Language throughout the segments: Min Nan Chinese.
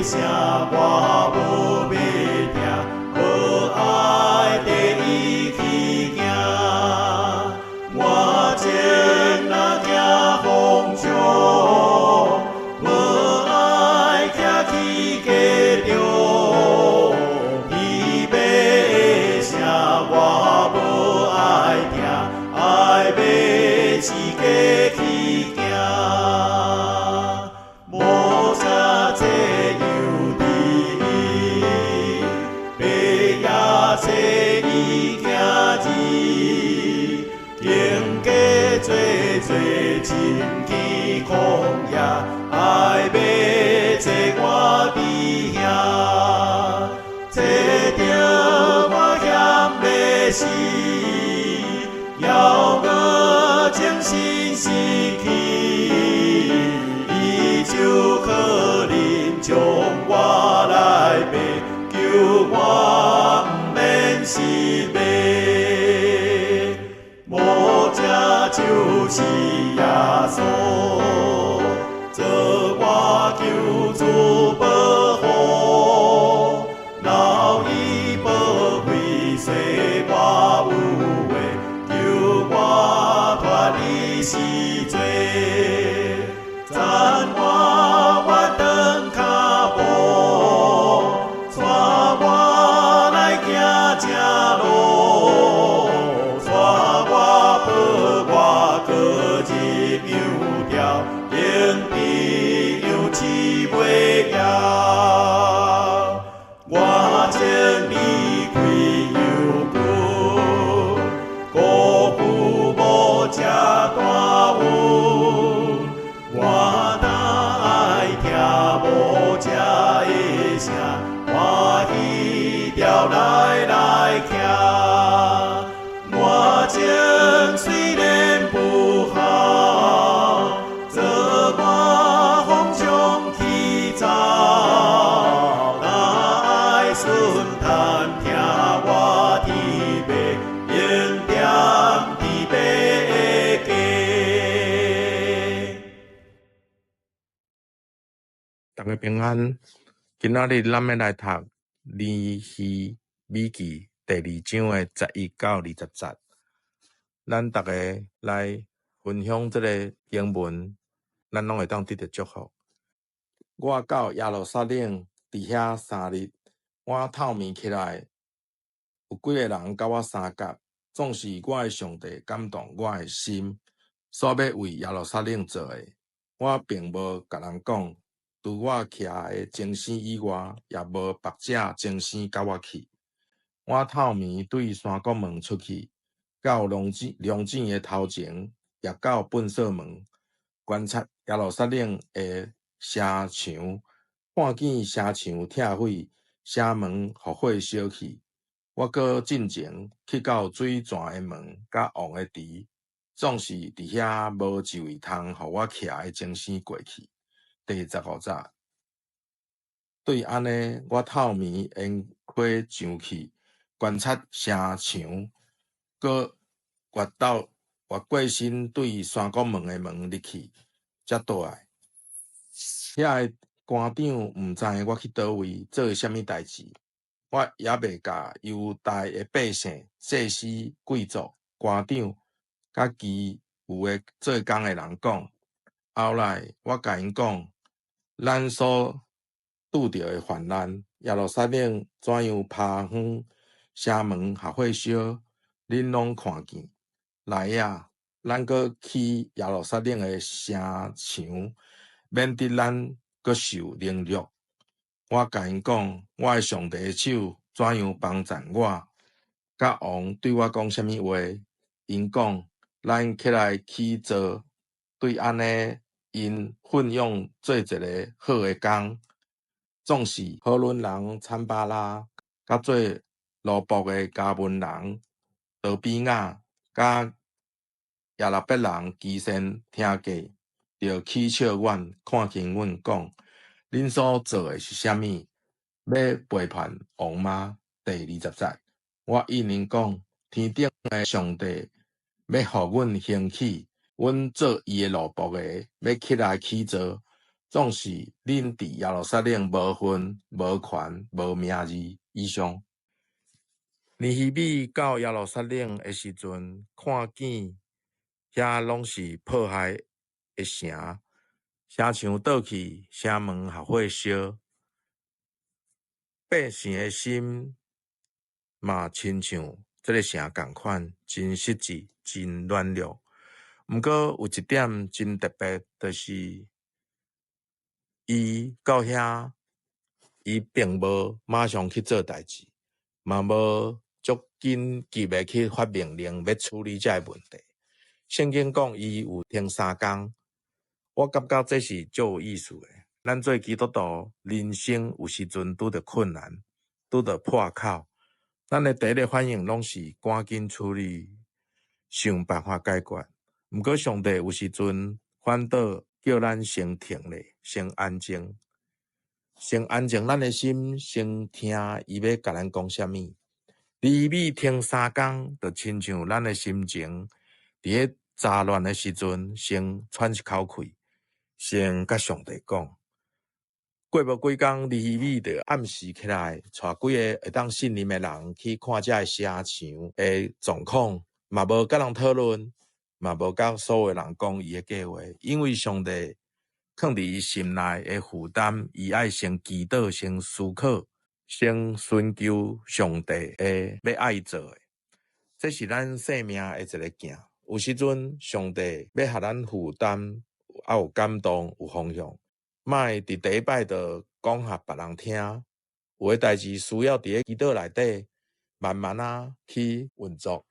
聲我無欲聽，無愛綴伊去行。我前若行風中，無愛徛去街中。天父的聲我無愛聽，愛欲自家去行。無啥這樣佇伊，欲也說伊行字，經過濟濟真艱苦野，愛欲坐我佇遐，坐著我險欲死，猶閣精神失去，伊就可能將我來爬，求我毋免失迷。無者就是耶穌，做我救主保護，留伊保衛說我有話，救我脫離死罪。讚我願轉跤步，帶我來行正路，帶我抱我閣入羊牢，用豬羊飼袂枵。我情離開猶骨，辜負無遮大恩。我若愛聽無者的聲，歡喜調來來徛。我情雖然不好，做我風中去走，若愛順趁聽我天父，應點天父的家。逐家平安。今仔日咱欲來讀《尼希米記》第二章的11到20節。咱逐家來分享這个經文，咱攏會當得著祝福。我到耶路撒冷佇遐3日，我透暝起來，有幾个人佮我相佮，總是我的上帝感動我的心，所欲為耶路撒冷做的，我並無共人講。除我徛的前生以外，也無別者前生佮我去。我透暝對山谷門出去，到龍井龍井的頭前，也到糞掃門，觀察耶路撒冷的城牆，看見城牆拆毀，城門予火燒去。我閣進前去到水泉的門，佮王的池，總是佇遐無一位通予我徛的前生過去。第15節，對按呢，我透暝沿溪上去觀察城牆，閣越到越過身對山谷門的門入去，才倒來。遐个官長毋知我去佗位做啥物代誌，我猶未共猶大的百姓、祭司、貴族、官長，佮其餘的做工的人講。後來我共𪜶講，咱所拄著的患難，耶路撒冷怎樣拋荒，城門予火燒，恁攏看見。來啊，咱閣起耶路撒冷的城牆，免得咱閣受凌辱。我共𪜶講，我的上帝的手怎樣幫贊我，佮王對我講啥物話。𪜶講，咱起來起造，對按呢，𪜶奮勇做一个好的工，總是何倫人參巴拉，佮做奴僕的迦聞人多比雅，佮亞拉伯人基善聽見，就取笑阮，看輕阮，講：恁所做的是啥物？欲背叛王嗎？第20節，我應𪜶講：天頂的上帝欲予阮興起，阮做伊的奴僕的，欲起來起造，總是恁佇耶路撒冷無份、無權、無名字以上。尼希米到耶路撒冷的時陣，看見遐攏是破壞的城，城牆倒去，城門予火燒，百姓的心嘛親像這个城仝款，真失志，真軟弱。毋過有一點真特別，就是伊到遐，伊並無馬上去做代誌，嘛無足緊急的去發命令欲處理這个問題。聖經講伊有停三工，我感覺這是足有意思的。咱做基督徒，人生有時陣拄著困難，拄著破口，咱的第一个反應攏是趕緊處理，想辦法解決。毋過上帝有時陣反倒叫咱先停咧，先安靜，先安靜咱的心，先聽伊欲共咱講啥物。尼希米停三工，就親像咱的心情，佇咧雜亂的時陣，先喘一口氣，先佮上帝講。過無幾工，尼希米就暗時起來，帶幾个會當信任的人去看這个城牆的狀況，嘛無佮人討論，嘛無佮所有人講伊的計劃，因為上帝囥佇伊心內的負擔，伊愛先祈禱，先思考，先尋求上帝的欲愛伊做的。這是咱生命的一个鏡。有時陣上帝欲予咱負擔，猶有感動，有方向，莫佇第一擺就講予別人聽。有的代誌需要佇咧祈禱內底，慢慢仔去運作。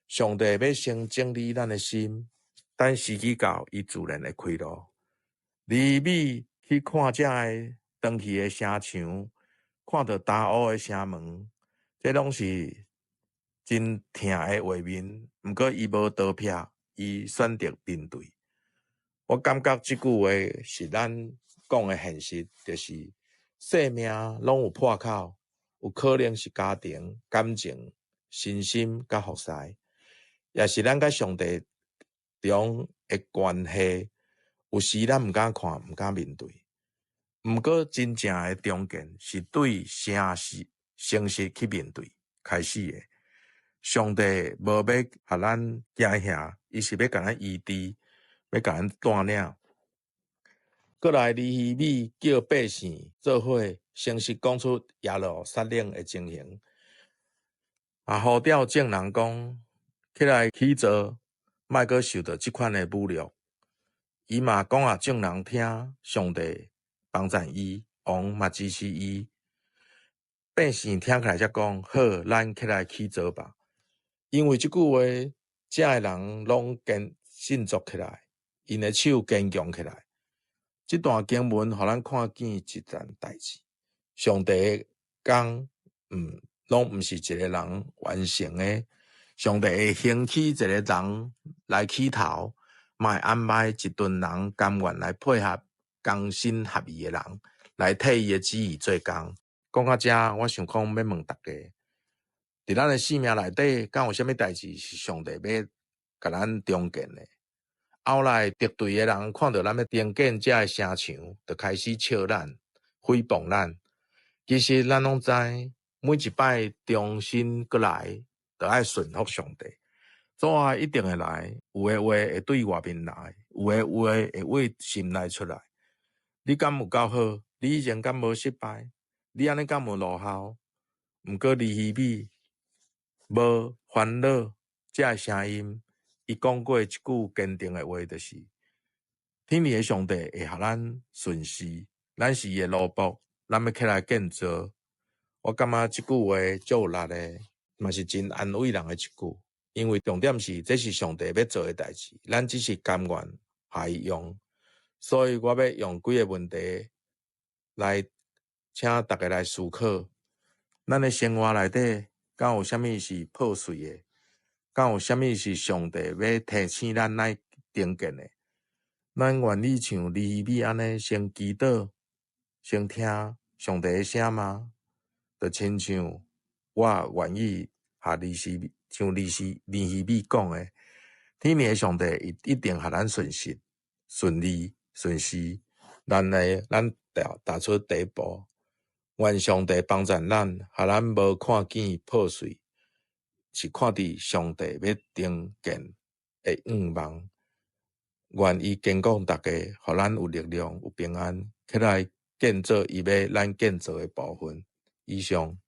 上帝欲先整理咱的心，等時機到，伊自然會開路。尼希米去看這个斷去的城牆，看著焦烏的城門，這攏是真疼的畫面。毋過伊無逃避，伊選擇面對。我感覺這句話是咱講的現實，就是生命攏有破口，有可能是家庭、感情、身心佮服侍，也是咱佮上帝中的關係。有時咱毋敢看，毋敢面對。毋過真正的重建是對誠實、誠實去面對開始的。上帝無欲予咱驚嚇，伊是欲共咱醫治，欲共咱帶領。過來，尼希米叫百姓做伙，誠實講出耶路撒冷的情形，也呼召眾人講起來起造，莫閣受著這款的侮辱。伊嘛講予眾人聽，上帝幫贊伊，王嘛支持伊。百姓聽起來才講好，咱起來起造吧。因為這句話，遮的人攏堅振作起來，𪜶的手堅強起來。這段經文予咱看見一件代誌，上帝的工，攏毋是一个人完成的。上帝會興起一个人來起頭，嘛會安排一群人甘願來配合、同心合意的人，來替伊的旨意做工。講到遮，我想講欲問大家，佇咱的生命內底，敢有啥物代誌是上帝欲共咱重建的？後來敵對的人看著咱欲重建這个城牆，就開始笑咱、誹謗咱。其實咱攏知，每一擺重新閣來，就愛順服上帝。阻礙一定會來，有的話會對外面來，有的話會對心內出來。你敢有夠好？你以前敢無失敗？你按呢敢有落後？毋過尼希米無煩惱，這个聲音，伊講過一句堅定的話，就是天父的上帝會予咱順時，咱是伊的奴僕，咱欲起來建造。我感覺這句話足有力的，嘛是真安慰人的一句。因為重點是，這是上帝欲做的代誌，咱只是甘願予伊用。所以我欲用幾个問題來請大家來思考：咱的生活內底，敢有啥物是破碎的？敢有啥物是上帝欲提醒咱來重建的？咱願意像尼希米按呢，先祈禱，先聽上帝的聲嗎？就親像我願意予尼希米，像尼希尼希米講的，天父的上帝一定予咱順實、順利、順時。咱的咱踏踏出第一步。願上帝幫贊咱，予咱無看見破碎，是看佇上帝欲重建的願望。願伊堅固逐家，予咱有力量、有平安，起來建造伊欲咱建造的部分。以上。